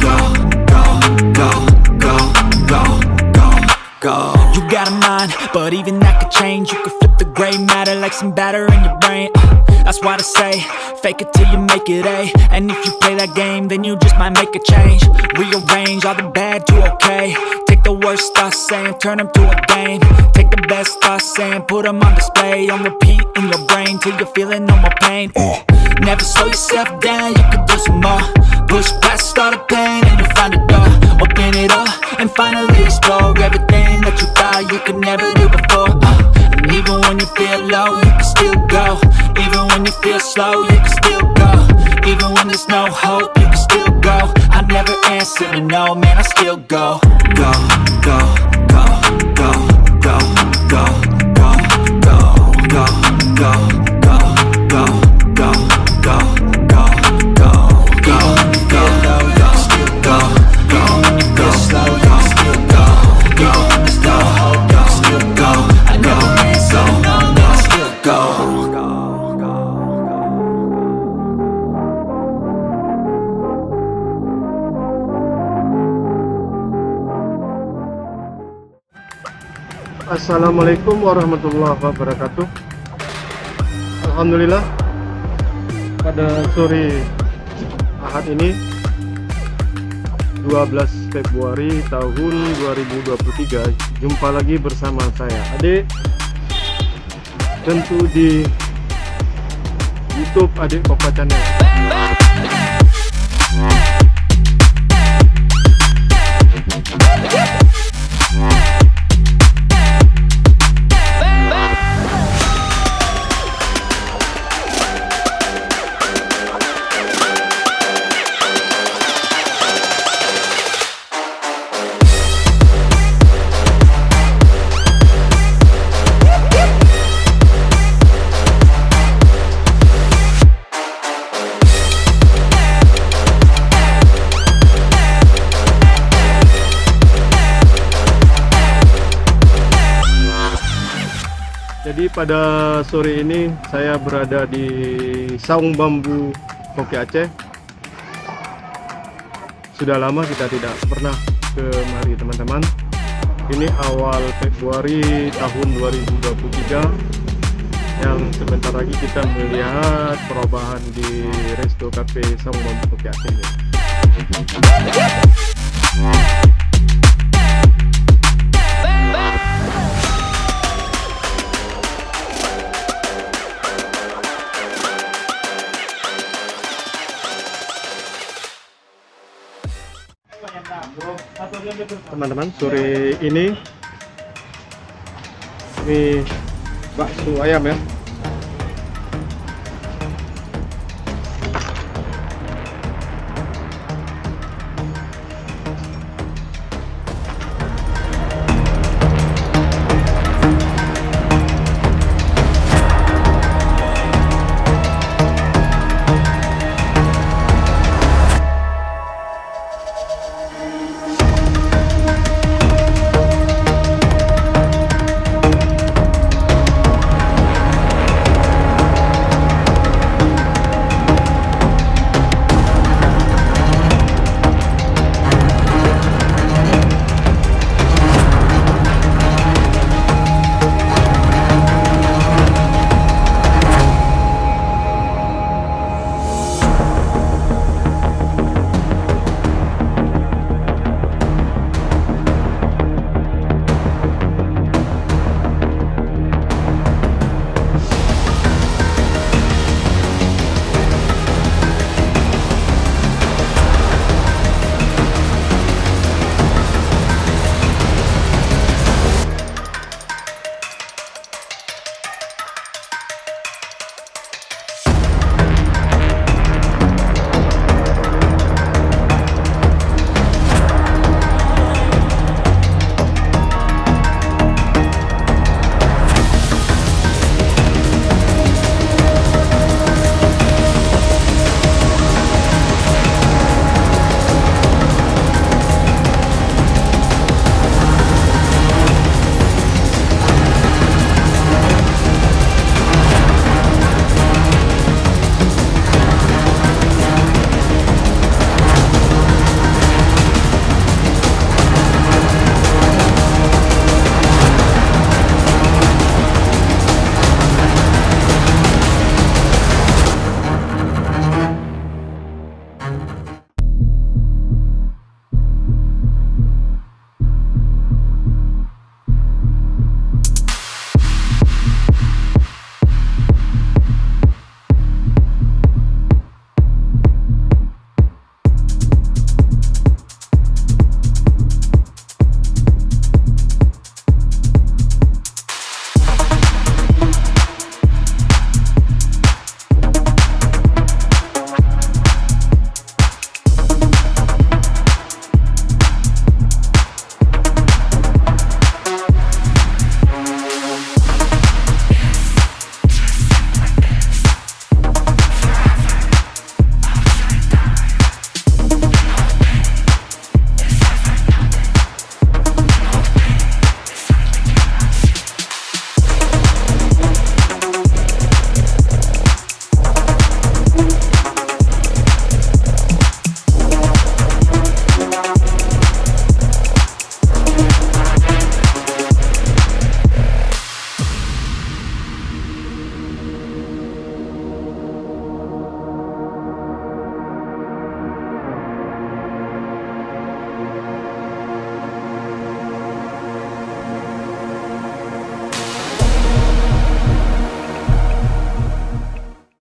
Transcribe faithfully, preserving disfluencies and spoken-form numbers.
go, go, go, go, go, go, go. You got a mind, but even that could change. You could flip the gray matter like some batter in your brain. Uh, that's why they say, fake it till you make it, eh? And if you play that game, then you just might make a change. Rearrange all the bad to okay. Take the worst thoughts saying, turn 'em to a game. Take the best thoughts saying, put 'em on display. On repeat in your brain till you're feeling no more pain. Uh. Never slow yourself down, you can do some more. Push past all the pain and you'll find a door. Open it up and finally explore everything that you thought you could never do before. Uh, and even when you feel low, you can still go. Even when you feel slow, you can still go. Even when there's no hope, you can still go. I never answer to no, man, I still go. Go, go, go, go, go, go, go, go, go, go, go, go, go, go, go, go, go. Go, go, go, go, go, go, go, go, go. I never answer to no, man, I still go. Assalamualaikum warahmatullahi wabarakatuh. Alhamdulillah, pada sore Ahad ini, dua belas Februari tahun dua ribu dua puluh tiga, jumpa lagi bersama saya, Adik, tentu di YouTube Adik Kopa Channel. Jadi, pada sore ini saya berada di Saung Bambu, Bukit Aceh. Sudah lama kita tidak pernah kemari, teman-teman. Ini awal Februari tahun dua ribu dua puluh tiga, yang sebentar lagi kita melihat perubahan di Resto Cafe Saung Bambu Bukit Aceh ini. Teman-teman, sore ini ini bakso ayam, ya,